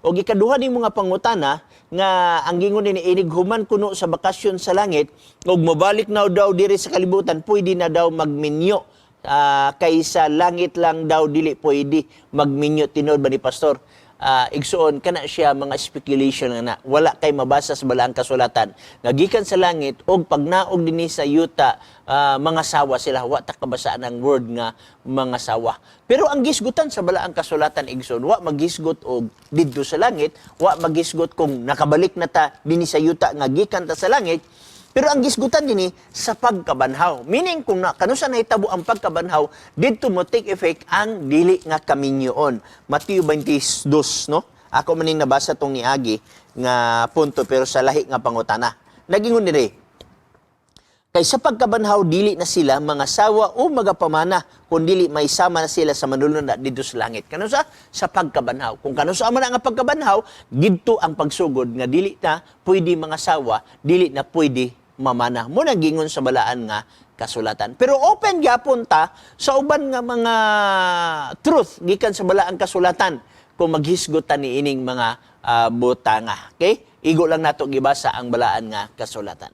O gikaduha ni mga pangutana nga ang gingon ni inig human kuno sa bakasyon sa langit ug mobalik na daw diri sa kalibutan, pwede na daw magminyo? Kay sa langit lang daw dili pwede magminyo, tinuod ba ni, Pastor? Igsuon, kana siya mga speculation nga na wala kay mabasa sa Balaang Kasulatan nga gikan sa langit og pagnaog dinhi sa yuta, mga sawa sila. Wa ta kabasa ng word nga mga sawa. Pero ang gisgutan sa Balaang Kasulatan, igsoon, wa magisgot og didto sa langit, wa magisgot kung nakabalik na ta dinhi sa yuta nga gikan ta sa langit. Pero ang gisgutan dinhi sa pagkabanhaw. Meaning kung na, kanusa nahitabo ang pagkabanhaw, didto mo take effect ang dili nga kaminyoon. Mateo 22, no? Ako maning nabasa tong niagi nga punto pero sa lahi nga pangutana. Nagingon dire, kay sa pagkabanhaw dili na sila mga sawa o magapamana, kun dili may sama na sila sa manulunda didto sa langit. Kanusa? Sa pagkabanhaw. Kung kanusa man ang pagkabanhaw, didto ang pagsugod nga dili na pwede mga sawa, dili na pwede mamana. Mo na gingon sa Balaan nga Kasulatan. Pero open gyapon ta sa uban nga mga truth gikan sa Balaang Kasulatan kung maghisgot ta ni ining mga butanga. Okay? Igo lang nato gibasa ang Balaan nga Kasulatan.